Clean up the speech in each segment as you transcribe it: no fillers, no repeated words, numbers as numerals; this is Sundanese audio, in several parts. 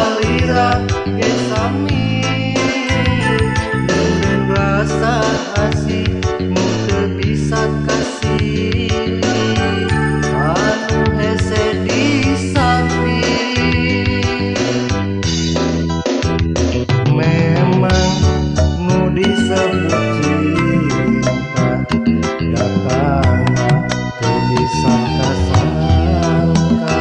salira ge sami dan rasa asih nu teu bisa kasih anu hese disapi. Memang nu disebut cinta datangna teu disangka-sangka.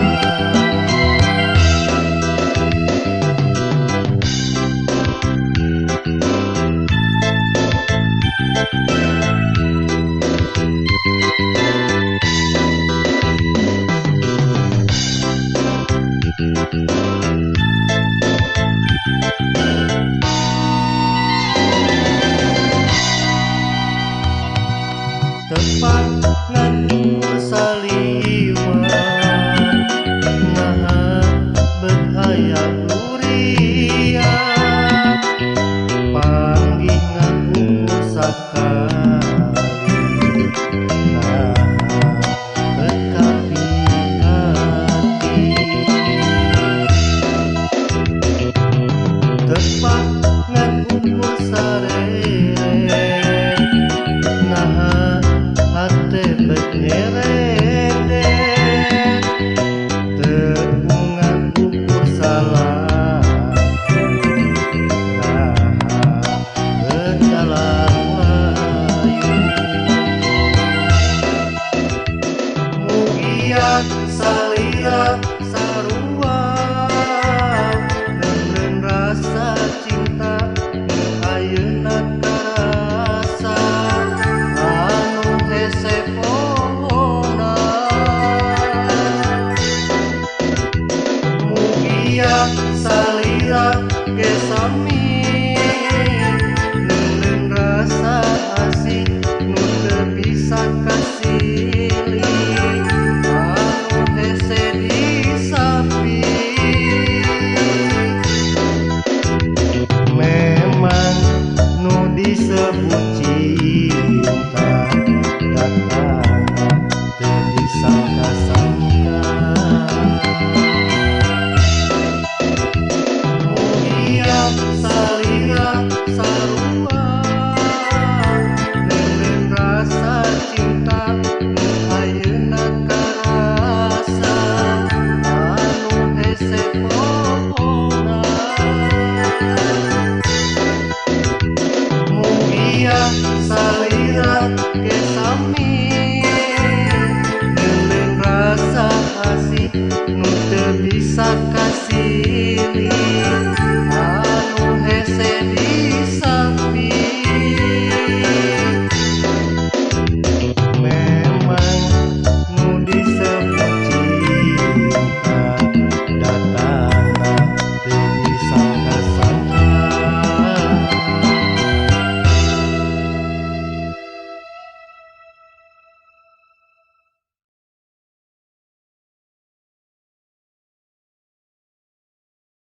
Tepat ngan ukur saliwat naha bet aya uriat panggih ngan ukur sakali naha bet kapi hati. Tepat ngan ukur sarere naha hate bet nyerede tepungan ukur salaku naha bet jalan layu. Mugia salira sarua neureun rasa cinta nu ayeuna karasa anu hese pohona. Mugia salira ge sami.